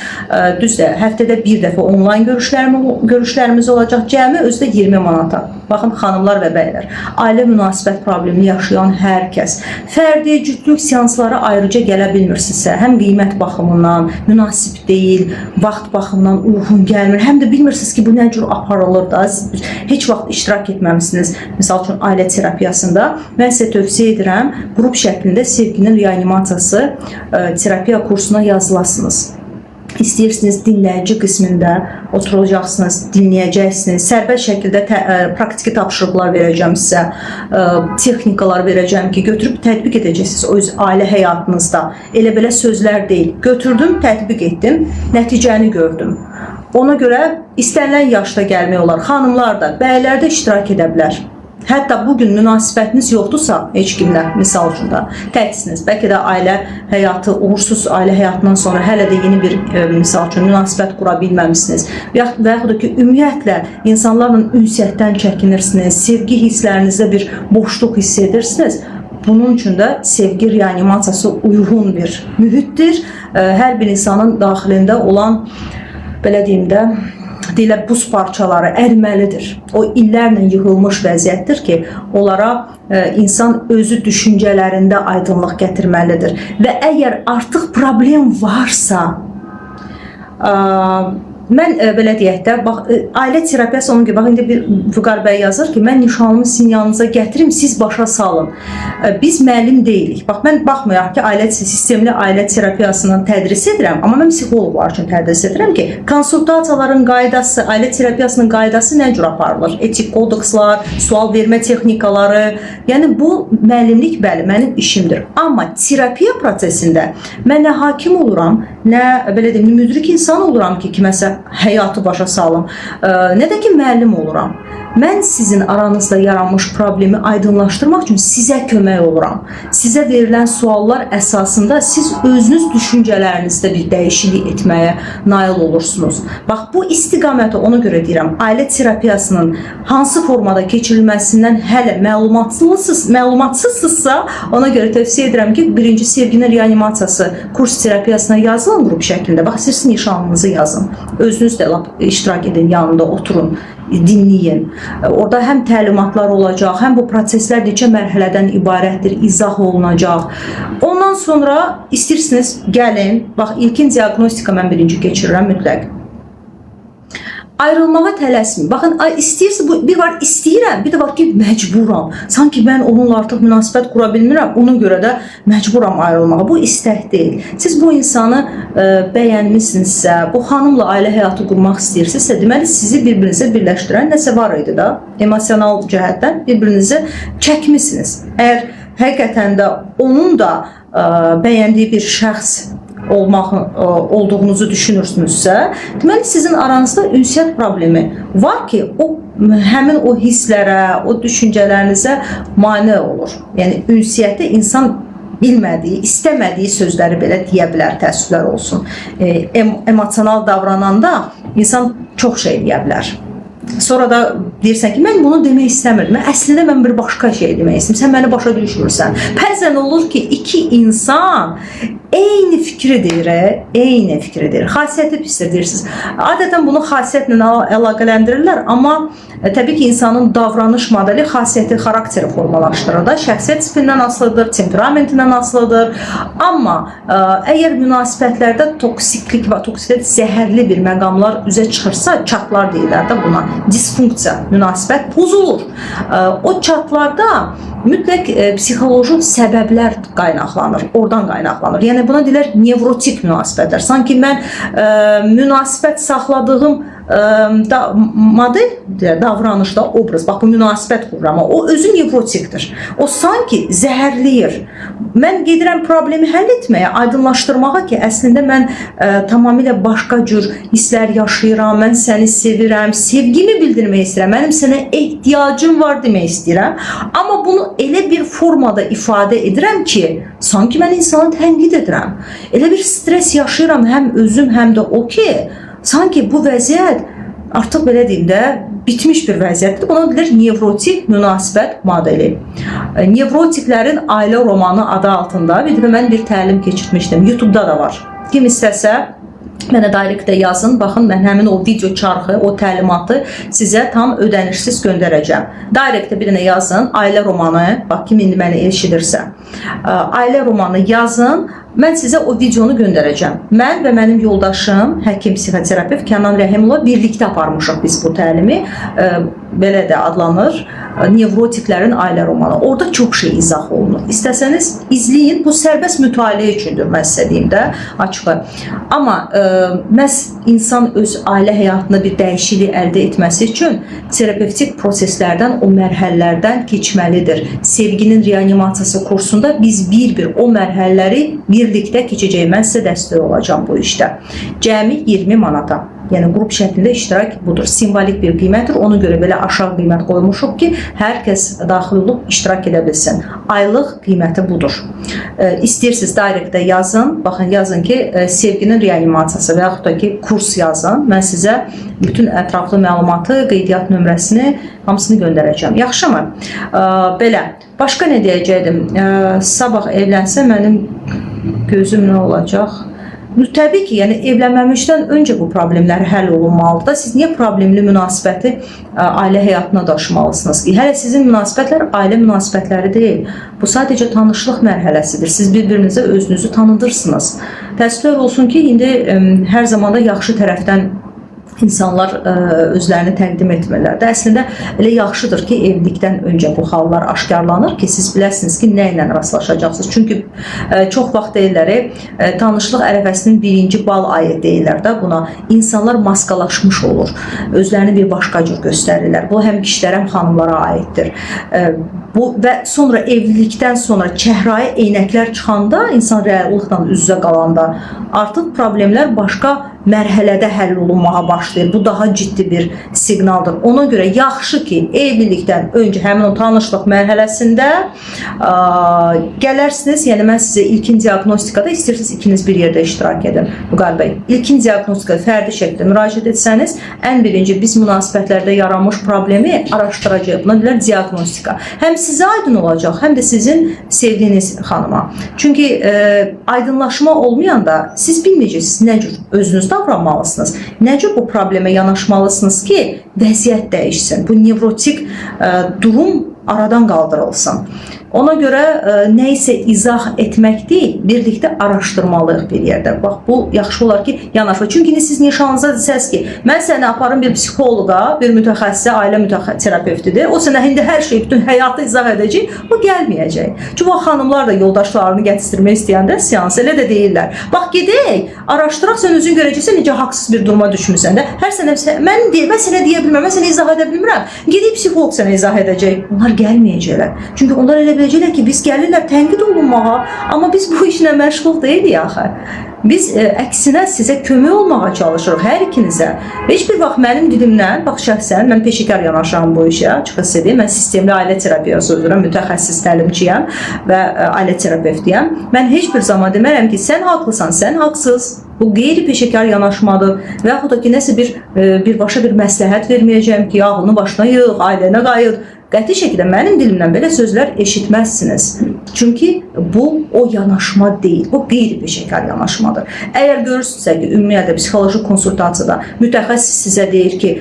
düzdür, həftədə bir dəfə onlayn görüşlərimiz olacaq. Cəmi özü də 20 manata. Baxın xanımlar və bəylər, ailə münasibət problemini yaşayan hər kəs fərdi, cütlük seanslara ayrıca gələ bilmirsinizsə, həm qiymət baxımından münasib deyil, vaxt baxımından uyğun gəlmir, həm də bilmirsiniz ki, bu nə cür aparılır da, heç vaxt iştirak etməmisiniz. Misal üçün ailə terapiyasında mən sizə tövsiyə edirəm, qrup şəklində sevginin reanimasiyası terapiya kursuna yazılasınız. İstəyirsiniz dinləyici qismində oturacaqsınız, dinləyəcəksiniz. Sərbəst şəkildə praktiki tapşırıqlar verəcəm sizə, texnikalar verəcəm ki, götürüb tətbiq edəcəksiniz öz ailə həyatınızda. Elə belə sözlər deyil. Götürdüm, tətbiq etdim, nəticəni gördüm. Ona görə istənilən yaşda gəlmək olar. Xanımlar da, bəylər də iştirak edə bilər. Hətta bugün münasibətiniz yoxdursa heç kimlə, misal üçün də təksiniz. Bəlkə də ailə həyatı, uğursuz ailə həyatından sonra hələ də yeni bir misal üçün münasibət qura bilməmisiniz. Və yaxud da ki, ümumiyyətlə insanlarla ünsiyyətdən çəkinirsiniz, sevgi hisslərinizdə bir boşluq hiss edirsiniz. Bunun üçün də sevgi reanimasiyası uyğun bir mühitdir. Hər bir insanın daxilində olan, belə deyim də, deyirlər buz parçaları əriməlidir. O illərlə yığılmış vəziyyətdir ki, onlara insan özü düşüncələrində aydınlıq gətirməlidir. Və əgər artıq problem varsa, mən belə deyək də, bax ailə terapiyası onun kimi, bax indi bir Vüqar bəy yazır ki, mən nişanlımı sizin yanınıza gətirim, siz başa salın. Biz müəllim deyilik. Bax mən baxmayaraq ki, ailə sistemli ailə terapiyasından tədris edirəm, amma mən psixoloqlar üçün tədris edirəm ki, konsultasiyaların qaydası, ailə terapiyasının qaydası nə cür aparılır? Etik kodekslar, sual vermə texnikaları. Yəni bu müəllimlik bəli mənim işimdir. Amma terapiya prosesində mən nə hakim oluram, nə belə deyim, müdrik insan oluram ki, kiməsə həyatı başa salım, nə də ki müəllim oluram. Mən sizin aranızda yaranmış problemi aydınlaşdırmaq üçün sizə kömək oluram. Sizə verilən suallar əsasında siz özünüz düşüncələrinizdə bir dəyişiklik etməyə nail olursunuz. Bax bu istiqaməti ona görə deyirəm, ailə terapiyasının hansı formada keçirilməsindən hələ məlumatsızsınızsa, ona görə tövsiyə edirəm ki, birinci sevginin reanimasiyası kurs terapiyasına yazılın qrup şəklində. Bax siz nişanlınızı yazın. Özünüz də lap iştirak edin, yanında oturun, dinləyin. Orada həm təlimatlar olacaq, həm bu proseslər neçə mərhələdən ibarətdir, izah olunacaq. Ondan sonra istəyirsiniz, gəlin. Bax ilkin diaqnostika mən birinci keçirirəm mütləq. Ayrılmağa tələsməyin. Baxın, istəyirsiniz, bu bir var istəyirəm, bir də var ki, məcburam. Sanki mən onunla artıq münasibət qura bilmirəm, ona görə də məcburam ayrılmağa. Bu istək deyil. Siz bu insanı bəyənmisinizsə, bu xanımla ailə həyatı qurmaq istəyirsinizsə, deməli sizi bir-birinizə birləşdirən nəsə var idi da. Emosional cəhətdən bir-birinizi çəkmisiniz. Əgər həqiqətən də onun da bəyəndiyi bir şəxs olmaq olduğunuzu düşünürsünüzsə, deməli sizin aranızda ünsiyyət problemi var ki, o həmin o hisslərə, o düşüncələrinizə mane olur. Yəni ünsiyyətdə insan bilmədiyi, istəmədiyi sözləri belə deyə bilər, təəssüflər olsun. Emosional davrananda insan çox şey deyə bilər. Sonra da deyirsən ki, mən bunu demək istəmirdim. Əslində mən bir başqa şey demək istəyirəm. Sən məni başa düşmürsən. Bəzən olur ki, iki insan eyni fikri deyir, eyni fikri deyir. Xasiyyəti pisdir deyirsiniz. Adətən bunu xasiyyətlə əlaqələndirirlər, amma təbii ki, insanın davranış modeli xasiyyəti, xarakteri formalaşdırır da. Şəxsiyyət tipindən asılıdır, temperamentindən asılıdır. Amma əgər münasibətlərdə toksiklik və toksiklik zəhərli bir məqamlar üzə çıxırsa, çatlar deyirlər də buna. Disfunksiya, münasibət pozulur. O çatlarda mütləq psixoloji səbəblər qaynaqlanır, oradan qaynaqlanır. Yəni buna deyirlər nevrotik münasibətlər. Sanki mən münasibət saxladığım model, davranışda obraz, bax bu münasibət qururam, o özü nevrotikdir. O sanki zəhərləyir. Mən gedirəm problemi həll etməyə, aydınlaşdırmağa ki, əslində mən tamamilə başqa cür hisslər yaşayıram, mən səni sevirəm, sevgimi bildirmək istəyirəm, mənim sənə ehtiyacım var demək istəyirəm. Amma bunu elə bir formada ifadə edirəm ki, sanki mən insanı tənqid edirəm. Elə bir stres yaşayıram həm özüm, həm də o ki, sanki bu vəziyyət artıq belə deyim də bitmiş bir vəziyyətdir. Buna deyilir nevrotik münasibət modeli. Nevrotiklərin ailə romanı adı altında bir dəfə mən bir təlim keçirtmişdim. YouTube-da da var. Kim istəsə mənə directdə yazın. Baxın, mən həmin o video çarxı, o təlimatı sizə tam ödənişsiz göndərəcəm. Directdə bir dənə yazın, ailə romanı. Bax, kim indi məni eşidirsə. Ailə romanı yazın. Mən sizə o videonu göndərəcəm. Mən və mənim yoldaşım, həkim psixoterapevt Kənan Rəhimova birlikdə aparmışıq biz bu təlimi. Belə də adlanır. Nevrotiklərin ailə romanı. Orada çox şey izah olunur. İstəsəniz izləyin. Bu sərbəst mütaliə üçündür, mən sizə deyim də açığı. Amma məhz insan öz ailə həyatında bir dəyişiklik əldə etməsi üçün terapevtik proseslərdən, o mərhələlərdən keçməlidir. Sevginin reanimasiyası kursunda biz bir-bir o mərhələləri birlikdə keçəcəyik. Mən sizə dəstək olacağam bu işdə. Cəmi 20 manata. Yəni qrup şəklində iştirak budur. Simvolik bir qiymətdir. Ona görə belə aşağı qiymət qoymuşuq ki, hər kəs daxil olub iştirak edə bilsin. Aylıq qiyməti budur. İstəyirsiniz directdə yazın. Baxın, yazın ki, sevginin reanimasiyası və yaxud da ki, kurs yazın. Mən sizə bütün ətraflı məlumatı, qeydiyyat nömrəsini hamısını göndərəcəm. Yaxşımı? Belə. Başqa nə deyəcəkdim? Sabah evlənsə mənim gözüm nə olacaq? Təbii ki, yəni evlənməmişdən öncə bu problemlər həll olunmalıdır da. Siz niyə problemli münasibəti ailə həyatına daşımalısınız ki? Hələ sizin münasibətlər ailə münasibətləri deyil. Bu sadəcə tanışlıq mərhələsidir. Siz bir-birinizə özünüzü tanıdırsınız. Təəssüflər olsun ki, indi hər zaman da yaxşı tərəfdən insanlar özlərini təqdim etmirlər də. Əslində elə yaxşıdır ki, evlilikdən öncə bu hallar aşkarlanır ki, siz biləsiniz ki, nə ilə rastlaşacaqsınız. Çünki çox vaxt deyirlər, tanışlıq ərəfəsinin birinci bal ayı deyirlər də buna. İnsanlar maskalaşmış olur. Özlərini bir başqa cür göstərirlər. Bu həm kişilərə, həm xanımlara aiddir. Bu və sonra evlilikdən sonra çəhrayı eynəklər çıxanda, insan reallıqla üz-üzə qalanda artıq problemlər başqa mərhələdə həll olunmağa başlayır. Bu daha ciddi bir siqnaldır. Ona görə yaxşı ki, evlilikdən öncə həmin o tanışlıq mərhələsində gələrsiniz. Yəni mən sizə ilkin diaqnostikada istəyirsiniz ikiniz bir yerdə iştirak edin. Vüqar bəy, ilkin diaqnostikada fərdi şəkildə müraciət etsəniz, ən birinci biz münasibətlərdə yaranmış problemi araşdıracağıq. Buna deyirlər diaqnostika. Həm sizə aydın olacaq, həm də sizin sevdiyiniz xanıma. Çünki aydınlaşma olmayanda siz bilməyəcəksiniz nə cür özünüz davranmalısınız, nə cür bu problemə yanaşmalısınız ki, vəziyyət dəyişsin. Bu nevrotik durum aradan qaldırılsın. Ona görə nə isə izah etmək deyil, birlikdə araşdırmalıyıq bir yerdə. Bax, bu yaxşı olar ki, yanaşma. Çünki indi siz nişanınıza desəz ki, mən səni aparım bir psixoloqa, bir mütəxəssisə, ailə terapevtidir. O sənə indi hər şeyi, bütün həyatı izah edəcək. Bu gəlməyəcək. Çünki o xanımlar da yoldaşlarını gətirmək istəyəndə seans elə də deyirlər. Bax, gedək, araşdıraq, sən özün görəcəksən necə haqsız bir duruma düşmüsən də. Hər sənə mən sənə deyə bilmirəm, mən sənə izah edə bilmirəm. Gedək psixoloq sənə izah edəcək. Onlar gəlməyəcəklər. Çünki onlar elə biləcəklər ki, biz gəlirlər tənqid olunmağa, amma biz bu işlə məşğul deyilik axı. Biz əksinə sizə kömək olmağa çalışırıq hər ikinizə. Heç bir vaxt mənim dilimdən, bax şəxsən mən peşəkar yanaşıram bu işə, açıq deyim, mən sistemli ailə terapiyası üzrə mütəxəssis təlimçiyəm və ailə terapevtiyəm. Mən heç bir zaman demərəm ki, sən haqlısan, sən haqsız. Bu qeyri-peşəkar yanaşmadır və yaxud da ki, nəsə bir birbaşa bir məsləhət verməyəcəyəm ki, ağlını başına yığ, ailənə qayıt. Qəti şəkildə mənim dilimdən belə sözlər eşitməzsiniz. Çünki bu o yanaşma deyil, bu qeyri-peşəkar yanaşmadır. Əgər görürsünüzsə ki, ümumiyyətlə psixoloji konsultasiyada mütəxəssis sizə deyir ki,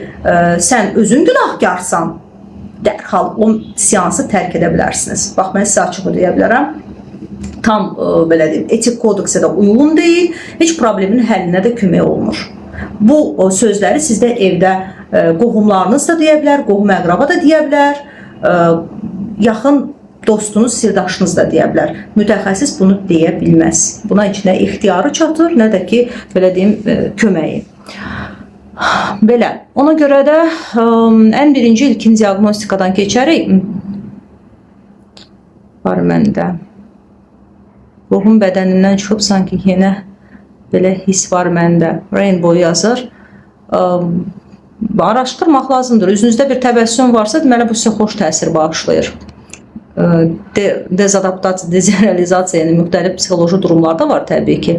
sən özün günahkarsan, dərhal o seansı tərk edə bilərsiniz. Bax, mən sizə açıq deyə bilərəm. Tam belə deyim, etik kodeksə də uyğun deyil, heç problemin həllinə də kömək olmur. Bu sözləri sizdə evdə qohumlarınız da deyə bilər, qohum əqraba da deyə bilər, yaxın dostunuz, sirdaşınız da deyə bilər. Mütəxəssis bunu deyə bilməz. Buna heç nə ixtiyarı çatır, nə də ki, belə deyim, köməyi. Belə. Ona görə də ən birinci ilkin diaqnostikadan keçərik. Var məndə. Ruhum bədənimdən çıxıb sanki yenə belə his var məndə. Rainbow yazır. Araşdırmaq lazımdır. Üzünüzdə bir təbəssüm varsa, deməli bu sizə xoş təsir bağışlayır. Dezadaptasiya, dezerealizasiya, yəni müxtəlif psixoloji durumlarda var təbii ki.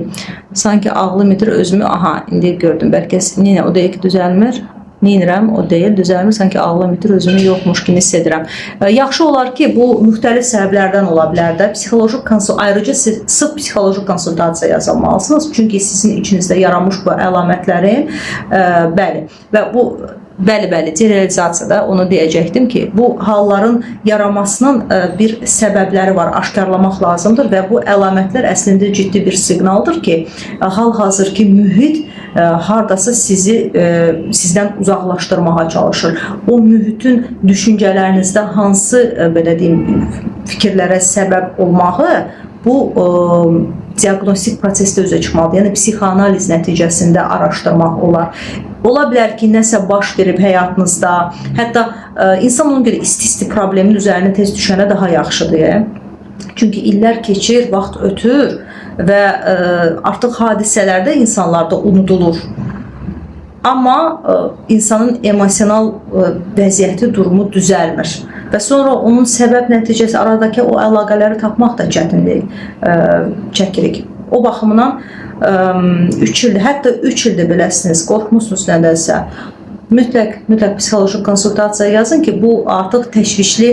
Sanki ağlım itir özümü, aha, indi gördüm, bəlkə yenə o deyil ki, düzəlmir. Neynirəm, o deyil, düzəlmir, sanki ağlım itir, özümü yoxmuş kimi hiss edirəm. Yaxşı olar ki, bu müxtəlif səbəblərdən ola bilər də. Psixoloji ayrıca sıx psixoloji konsultasiya yazılmalısınız. Çünki sizin içinizdə yaranmış bu əlamətlərin, bəli, və bu bəli, derealizasiyada onu deyəcəkdim ki, bu halların yaranmasının bir səbəbləri var, aşkarlamaq lazımdır və bu əlamətlər əslində ciddi bir siqnaldır ki, hal-hazırki mühit hardasa sizi sizdən uzaqlaşdırmağa çalışır. O mühitin düşüncələrinizdə hansı belə deyim, fikirlərə səbəb olmağı bu diaqnostik prosesdə üzə çıxmalıdır. Yəni psixoanaliz nəticəsində araşdırmaq olar. Ola bilər ki, nəsə baş verib həyatınızda. Hətta insan ona görə isti-isti problemin üzərinə tez düşənə daha yaxşıdır. Çünki illər keçir, vaxt ötür və artıq hadisələrdə insanlarda unudulur. Amma insanın emosional vəziyyəti, durumu düzəlmir. Və sonra onun səbəb nəticəsi aradakı o əlaqələri tapmaq da çətinlik çəkirik. O baxımdan 3 ildir, hətta 3 ildir beləsiniz, qorxmusunuz nədənsə. Mütləq psixoloji konsultasiya yazın ki, bu artıq təşvişli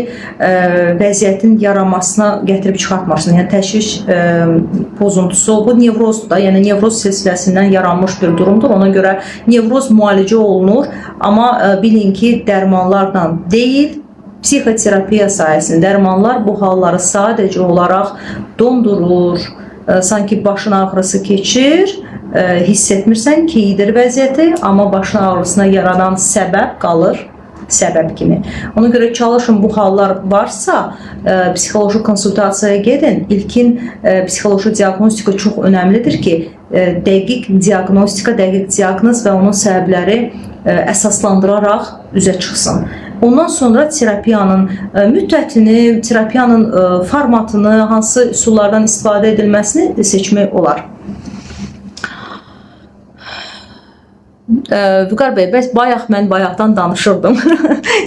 vəziyyətin yaranmasına gətirib çıxartmasın. Yəni təşviş pozuntusu, bu nevrozdur da, yəni nevroz silsiləsindən yaranmış bir durumdur. Ona görə nevroz müalicə olunur, amma bilin ki, dərmanlarla deyil, psixoterapiya sayəsində dərmanlar bu halları sadəcə olaraq dondurur, sanki başın ağrısı keçir, hiss etmirsən ki, iyidir vəziyyəti, amma başın ağrısına yaranan səbəb qalır səbəb kimi. Ona görə çalışın bu hallar varsa, psixoloji konsultasiyaya gedin. İlkin psixoloji diaqnostika çox önəmlidir ki, dəqiq diaqnostika, dəqiq diaqnoz və onun səbəbləri əsaslandıraraq üzə çıxsın. Ondan sonra terapiyanın müddətini, terapiyanın formatını, hansı üsullardan istifadə edilməsini seçmək olar. Vüqar bəy, bəs bayaq mən bayaqdan danışırdım.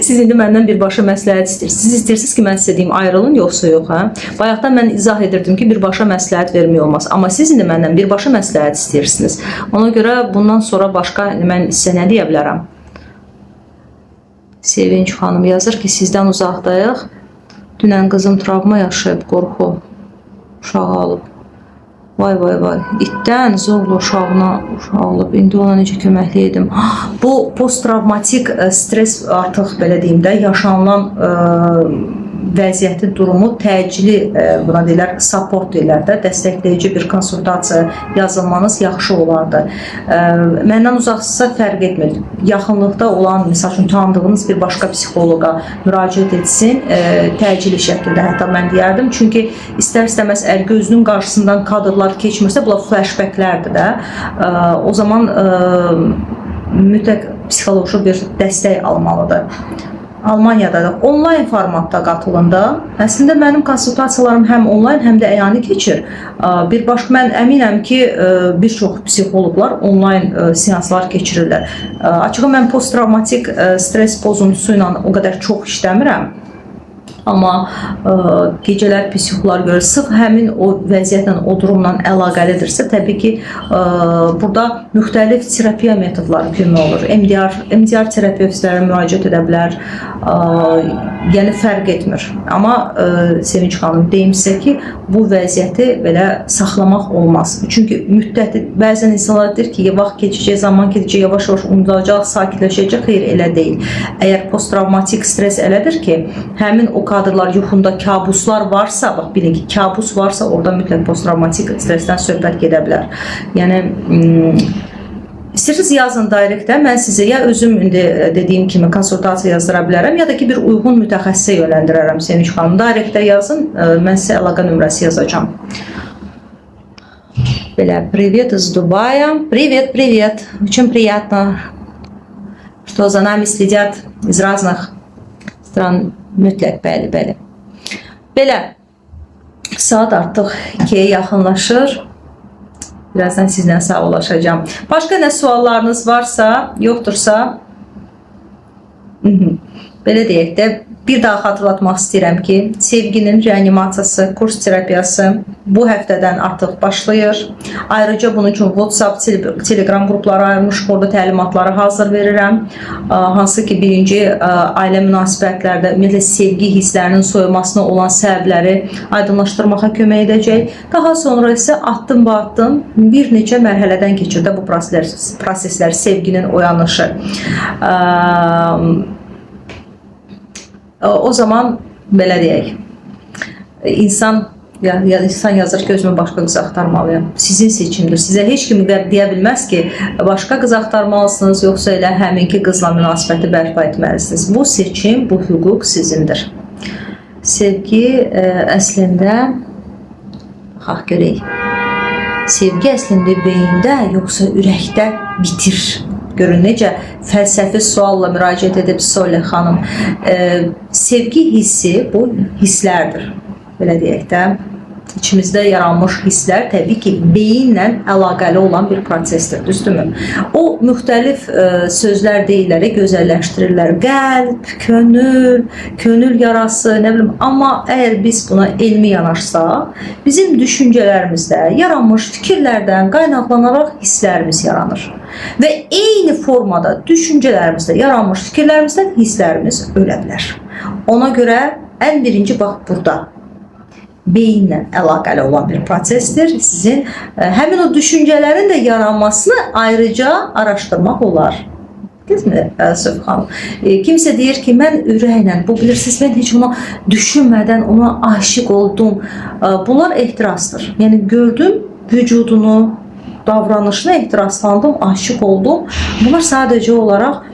Siz indi məndən birbaşa məsləhət istəyirsiniz. Siz istəyirsiniz ki, mən sizə deyim ayrılın yoxsa yox, hə? Bayaqdan mən izah edirdim ki, birbaşa məsləhət vermək olmaz. Amma siz indi məndən birbaşa məsləhət istəyirsiniz. Ona görə bundan sonra başqa mən sizə nə deyə bilərəm? Sevinç xanım yazır ki, sizdən uzaqdayıq. Dünən qızım travma yaşayıb, qorxu uşağı alıb. Vay vay vay. İtdən zorla uşağına uşaq alıb. İndi ona necə köməklik edim? Bu posttravmatik stres artıq belə deyim də yaşanılan vəziyyəti, durumu təcili buna deyirlər, support deyirlər də, dəstəkləyici bir konsultasiya yazılmanız yaxşı olardı. Məndən uzaqsızsa fərq etmir. Yaxınlıqda olan, məsəl üçün tanıdığınız bir başqa psixoloqa müraciət etsin, təcili şəkildə hətta mən deyərdim. Çünki istər-istəməz əgər gözünün qarşısından kadrlar keçmirsə, bunlar flashbacklərdir də. O zaman mütləq psixoloji bir dəstək almalıdır. Almaniyada da onlayn formatda qatılın da. Əslində mənim konsultasiyalarım həm onlayn, həm də əyani keçir. Bir başqa mən əminəm ki, bir çox psixoloqlar onlayn seanslar keçirirlər. Açığı mən posttravmatik stres pozuntusu ilə o qədər çox işləmirəm. Amma gecələr psixoloqlar görür, sırf həmin o vəziyyətlə, o durumla əlaqəlidirsə, təbii ki, burada müxtəlif terapiya metodları kömək olur. MDR terapevtlərə müraciət edə bilər. Yəni fərq etmir. Amma Sevinç xanım, deyim sizə ki, bu vəziyyəti belə saxlamaq olmaz. Çünki müddəti bəzən insanlar deyir ki, vaxt keçəcək, zaman keçəcək, yavaş-yavaş unudulacaq, sakitləşəcək. Xeyr, elə deyil. Əgər posttravmatik stres elədir ki, həmin o kadrlar yuxunda kabuslar varsa, bax bilin ki, kabus varsa orada mütləq posttravmatik stressdən söhbət gedə bilər. Yəni İstəyirsiniz yazın directə, mən sizə ya özüm indi dediyim kimi konsultasiya yazdıra bilərəm, ya da ki bir uyğun mütəxəssisə yönləndirərəm Sevinç xanım. Directə yazın, mən sizə əlaqə nömrəsi yazacağam. Belə, привет из Дубая. Привет, привет. Очень приятно, что за нами следят из разных стран. Mütləq, bəli, bəli. Belə, saat artıq 2-yə yaxınlaşır. Birazdan sizlə sağollaşacağam. Başqa nə suallarınız varsa, yoxdursa, belə deyək də, bir daha xatırlatmaq istəyirəm ki, sevginin reanimasiyası, kurs terapiyası bu həftədən artıq başlayır. Ayrıca bunun üçün WhatsApp, Telegram qrupları ayırmışıq, orada təlimatları hazır verirəm. Hansı ki, birinci ailə münasibətlərdə, ümumiyyətlə sevgi hisslərinin soyumasına olan səbəbləri aydınlaşdırmağa kömək edəcək. Daha sonra isə addım-ba-addım bir neçə mərhələdən keçir də bu proseslər, sevginin oyanışı. O zaman belə deyək, insan ya insan yazır ki, özümə başqa qız axtarmalıyam. Sizin seçimdir. Sizə heç kim deyə bilməz ki, başqa qız axtarmalısınız, yoxsa elə həminki qızla münasibəti bərpa etməlisiniz. Bu seçim, bu hüquq sizindir. Sevgi əslində, baxaq görək. Sevgi əslində beyində yoxsa ürəkdə bitir? Görün necə fəlsəfi sualla müraciət edib Solle xanım. Sevgi hissi bu hisslərdir. Belə deyək də. İçimizdə yaranmış hisslər təbii ki, beyinlə əlaqəli olan bir prosesdir, düzdürmü? O müxtəlif sözlər deyirlər, gözəlləşdirirlər. Qəlb, könül, könül yarası, nə bilim, amma əgər biz buna elmi yanaşsaq, bizim düşüncələrimizdə yaranmış fikirlərdən qaynaqlanaraq hisslərimiz yaranır. Və eyni formada düşüncələrimizdə yaranmış fikirlərimizdən hisslərimiz ölə bilər. Ona görə ən birinci bax burada beyinlə əlaqəli olan bir prosesdir. Sizin həmin o düşüncələrin də yaranmasını ayrıca araşdırmaq olar. Bildinizmi, Söfi xanım? Kimsə deyir ki, mən ürəklə, bu bilirsiniz, mən heç ona düşünmədən ona aşiq oldum. Bunlar ehtirasdır. Yəni gördüm vücudunu, davranışına ehtiraslandım, aşiq oldum. Bunlar sadəcə olaraq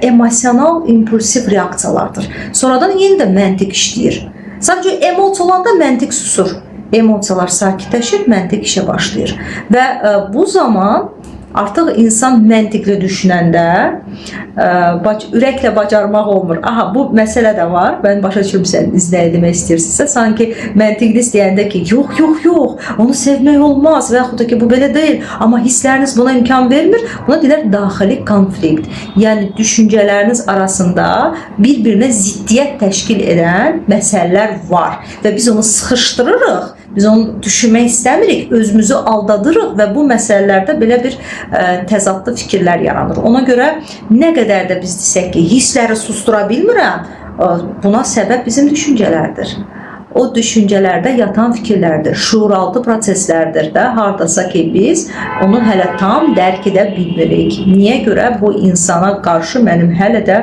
emosional impulsiv reaksiyalardır. Sonradan yenə də məntiq işləyir. Sadəcə emosiya olanda məntiq susur. Emosiyalar sakitləşir, məntiq işə başlayır. Və bu zaman artıq insan məntiqli düşünəndə ürəklə bacarmaq olmur. Aha, bu məsələ də var. Mən başa düşürüm sən nə demək istəyirsinizsə. Sanki məntiqli istəyəndə ki, yox, yox, yox, onu sevmək olmaz və yaxud da ki, bu belə deyil. Amma hissləriniz buna imkan vermir. Buna deyirlər daxili konflikt. Yəni düşüncələriniz arasında bir-birinə ziddiyyət təşkil edən məsələlər var və biz onu sıxışdırırıq. Biz onu düşünmək istəmirik, özümüzü aldadırıq və bu məsələlərdə belə bir təzadlı fikirlər yaranır. Ona görə nə qədər də biz desək ki, hissləri susdura bilmirəm, buna səbəb bizim düşüncələrdir. O düşüncələrdə yatan fikirlərdir, şuuraltı proseslərdir də, hardasa ki biz onu hələ tam dərk edə bilmirik. Niyə görə bu insana qarşı mənim hələ də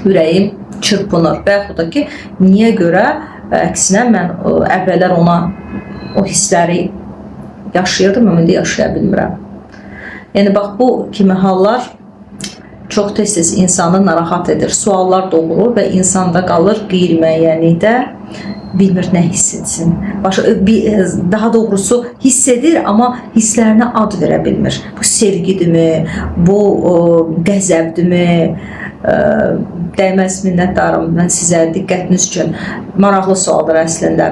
ürəyim çırpınır və yaxud da ki, niyə görə əksinə mən əvvəllər ona o hissləri yaşayırdım, amma indi yaşaya bilmirəm. Yəni bax bu kimi hallar çox tez-tez insanı narahat edir. Suallar doğurur və insan da qalır qeyri-müəyyənlikdə, bilmir nə hiss etsin. Daha doğrusu hiss edir, amma hisslərinə ad verə bilmir. Bu sevgidirmi, bu qəzəbdirmi? Dəyməz minnətdarım mən sizə diqqətiniz üçün. Maraqlı sualdır əslində.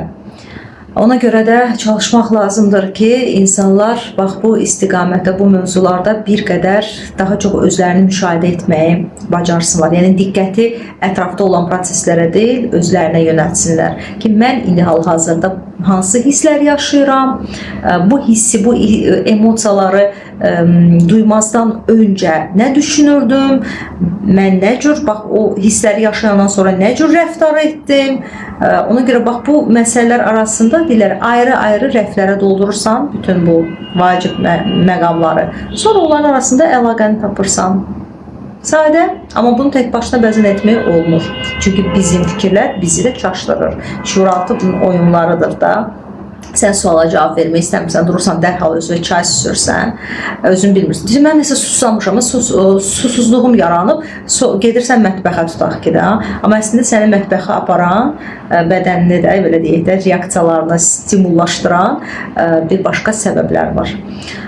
Ona görə də çalışmaq lazımdır ki, insanlar bax bu istiqamətdə, bu mövzularda bir qədər daha çox özlərini müşahidə etməyi bacarsınlar. Yəni diqqəti ətrafda olan proseslərə deyil, özlərinə yönəltsinlər ki, mən indi hal-hazırda hansı hisslər yaşayıram, bu hissi, bu emosiyaları duymazdan öncə nə düşünürdüm, mən nə cür, bax o hissləri yaşayandan sonra nə cür rəftar etdim. Ona görə bax bu məsələlər arasında deyirlər, ayrı-ayrı rəflərə doldurursan bütün bu vacib məqamları. Sonra onların arasında əlaqəni tapırsan. Sadə, amma bunu tək başına bəzən etmək olmur. Çünki bizim fikirlər bizi də çaşdırır. Şuuraltı bunun oyunlarıdır da. Sən suala cavab vermək istəmirsən, durursan dərhal özünə çay süzürsən, özün bilmirsən. Deyirsən, mən nəsə susamışam, susuzluğum yaranıb, gedirsən mətbəxə tutaq ki də. Amma əslində səni mətbəxə aparan, bədənini də, belə deyək də, reaksiyalarını stimullaşdıran bir başqa səbəblər var.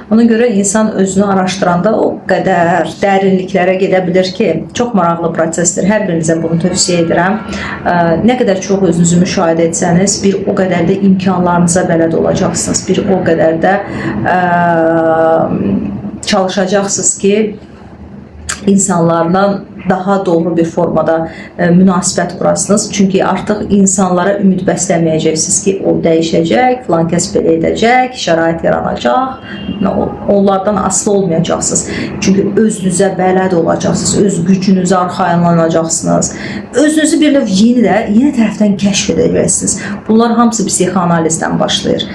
Ona görə insan özünü araşdıranda o qədər dərinliklərə gedə bilir ki, çox maraqlı prosesdir. Hər birinizə bunu tövsiyə edirəm. Nə qədər çox özünüzü müşahidə etsəniz, bir o qədər də imkanlarınıza bələd olacaqsınız. Bir o qədər də çalışacaqsınız ki, insanlarla daha doğru bir formada münasibət qurasınız. Çünki artıq insanlara ümid bəsləməyəcəksiniz ki, o dəyişəcək, filan kəs belə edəcək, şərait yaranacaq. Onlardan asılı olmayacaqsınız. Çünki özünüzə bələd olacaqsınız, öz gücünüzə arxayınlanacaqsınız. Özünüzü bir növ yeni tərəfdən kəşf edəcəksiniz. Bunlar hamısı psixoanalizdən başlayır.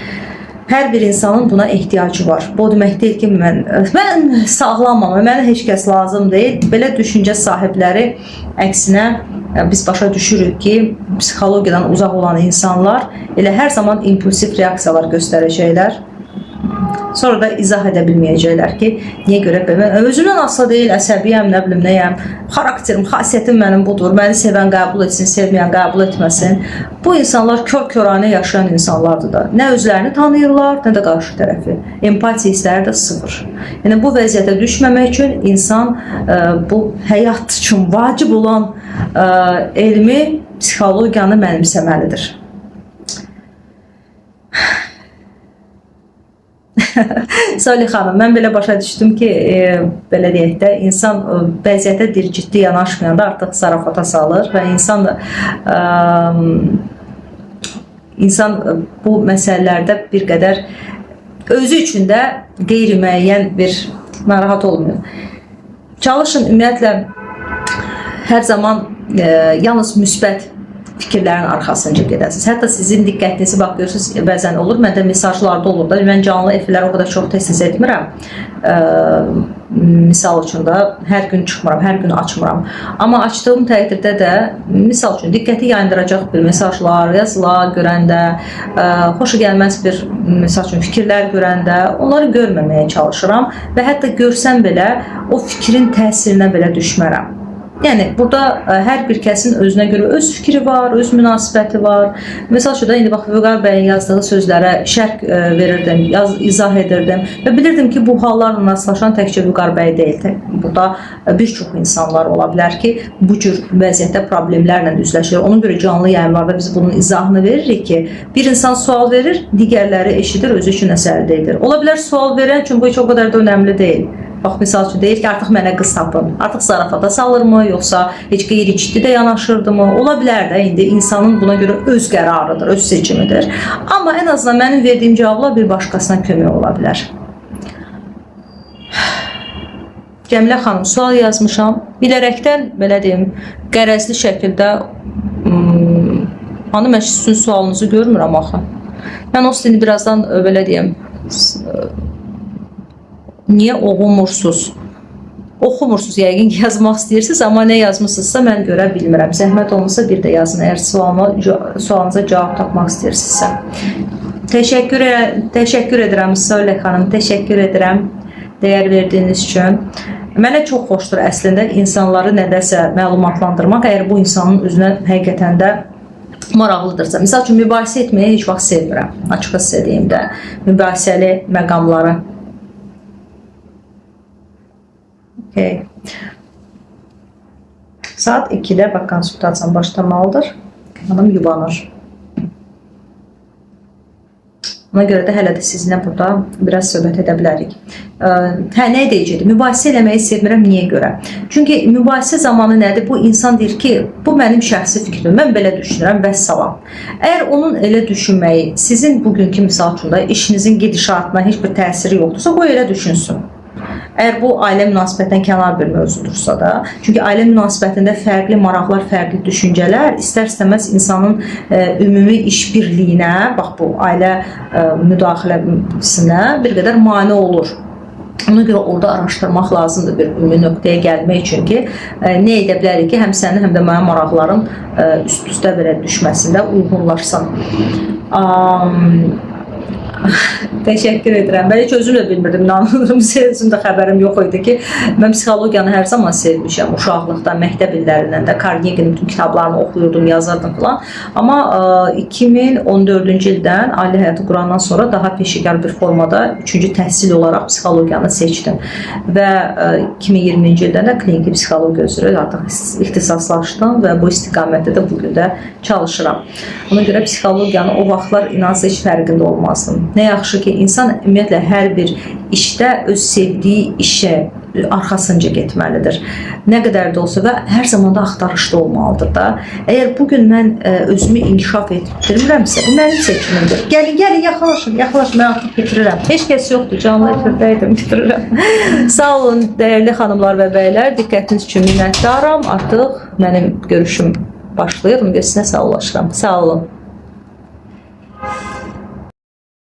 Hər bir insanın buna ehtiyacı var. Bu o demək deyil ki, mən sağlamam, mənə heç kəs lazım deyil. Belə düşüncə sahibləri əksinə biz başa düşürük ki, psixologiyadan uzaq olan insanlar elə hər zaman impulsiv reaksiyalar göstərəcəklər. Sonra da izah edə bilməyəcəklər ki, niyə görə belə? Mən özümdən asılı deyil, əsəbiyəm, nə bilim nəyəm, xarakterim, xasiyyətim mənim budur, məni sevən qəbul etsin, sevməyən qəbul etməsin. Bu insanlar kör-köranə yaşayan insanlardır da. Nə özlərini tanıyırlar, nə də qarşı tərəfi. Empatiya hissləri də sıfır. Yəni bu vəziyyətə düşməmək üçün insan bu həyat üçün vacib olan elmi, psixologiyanı mənimsəməlidir. Salih xanım, mən belə başa düşdüm ki, belə deyək də, insan vəziyyətə bir ciddi yanaşmayanda artıq zarafata salır və insan bu məsələlərdə bir qədər özü üçün də qeyri-müəyyən bir narahat olmuyor. Çalışın ümumiyyətlə hər zaman yalnız müsbət fikirlərin arxasınca gedəsiniz. Hətta sizin diqqətinizi bax görürsünüz, bəzən olur, məndə mesajlarda olur da, mən canlı efirləri o qədər çox tez-tez etmirəm. Misal üçün də hər gün çıxmıram, hər gün açmıram. Amma açdığım təqdirdə də misal üçün diqqəti yayındıracaq bir mesajlar, yazılar görəndə, xoşa gəlməz bir misal üçün fikirlər görəndə onları görməməyə çalışıram və hətta görsəm belə o fikrin təsirinə belə düşmərəm. Yəni burada hər bir kəsin özünə görə öz fikri var, öz münasibəti var. Məsəl üçün də indi bax Vüqar bəyin yazdığı sözlərə şərh verirdim, izah edirdim və bilirdim ki, bu hallarla rastlaşan təkcə Vüqar bəy deyil. Burada bir çox insanlar ola bilər ki, bu cür vəziyyətdə problemlərlə üzləşir. Ona görə canlı yayımlarda biz bunun izahını veririk ki, bir insan sual verir, digərləri eşidir, özü üçün nəsə əldə edir. Ola bilər sual verən üçün bu heç o qədər də önəmli deyil. Bax, misal üçün deyir ki, artıq mənə qız tapın. Artıq zarafata salırmı, yoxsa heç qeyri-ciddi də yanaşırdımı? Ola bilər də indi insanın buna görə öz qərarıdır, öz seçimidir. Amma ən azından mənim verdiyim cavablar bir başqasına kömək ola bilər. Cəmilə xanım, sual yazmışam. Bilərəkdən, belə deyim, qərəzli şəkildə hanım, mən sizin sualınızı görmürəm axı. Mən o indi birazdan belə deyim, niyə oxumursuz? Oxumursuz yəqin ki, yazmaq istəyirsiniz, amma nə yazmısınızsa mən görə bilmirəm. Zəhmət olmasa bir də yazın, əgər sualınıza cavab tapmaq istəyirsinizsə. Təşəkkür edirəm Söylə xanım, təşəkkür edirəm dəyər verdiyiniz üçün. Mənə çox xoşdur əslində insanları nədəsə məlumatlandırmaq, əgər bu insanın özünə həqiqətən də maraqlıdırsa. Misal üçün, mübahisə etməyi heç vaxt sevmirəm, açıqı sizə deyim də, mübahisəli məqamları. Okay. Saat 2-də bax konsultasiyam başlamalıdır. Hanım yubanır. Ona görə də hələ də sizinlə burada biraz söhbət edə bilərik. Hə, nə deyəcəkdim? Mübahisə eləməyi sevmirəm. Niyə görə? Çünki mübahisə zamanı nədir? Bu insan deyir ki, bu mənim şəxsi fikrim, mən belə düşünürəm, vəssalam. Əgər onun elə düşünməyi sizin bugünkü misal üçün də işinizin gedişatına heç bir təsiri yoxdursa, qoy elə düşünsün. Əgər bu ailə münasibətindən kənar bir mövzudursa da, çünki ailə münasibətində fərqli maraqlar, fərqli düşüncələr istər-istəməz insanın ümumi işbirliyinə, bax bu ailə müdaxiləsinə bir qədər mane olur. Ona görə orada araşdırmaq lazımdır bir ümumi nöqtəyə gəlmək üçün ki, nə edə bilərik ki, həm sənin, həm də mənim maraqlarım üst-üstə belə düşməsində uyğunlaşsın. Təşəkkür edirəm. Mən heç özüm də bilmirdim, inanırım. Özüm də xəbərim yox idi ki, mən psixologiyanı hər zaman sevmişəm. Uşaqlıqdan, məktəb illərindən də Carnegie'nin bütün kitablarını oxuyurdum, yazırdım filan. Amma 2014-cü ildən ailə həyatı qurandan sonra daha peşəkar bir formada 3-cü təhsil olaraq psixologiyanı seçdim. Və 2020-ci ildən də kliniki psixologiya üzrə artıq ixtisaslaşdım və bu istiqamətdə də bugün də çalışıram. Ona görə psixologiyanı o vaxtlar inansız heç fərqində olmazdım. Nə yaxşı ki, insan ümumiyyətlə hər bir işdə öz sevdiyi işə arxasınca getməlidir. Nə qədər də olsa və hər zaman da axtarışda olmalıdır da. Əgər bugün mən özümü inkişaf etdirmirəmsə, bu mənim seçimimdir. Gəlin, gəlin, yaxınlaşın, yaxınlaşın, mən artıq bitirirəm. Heç kəs yoxdur, canlı efirdəydim, bitirirəm. Sağ olun, dəyərli xanımlar və bəylər, diqqətiniz üçün minnətdaram. Artıq mənim görüşüm başlayır. Ona görə sizinlə sağollaşıram. Sağ olun.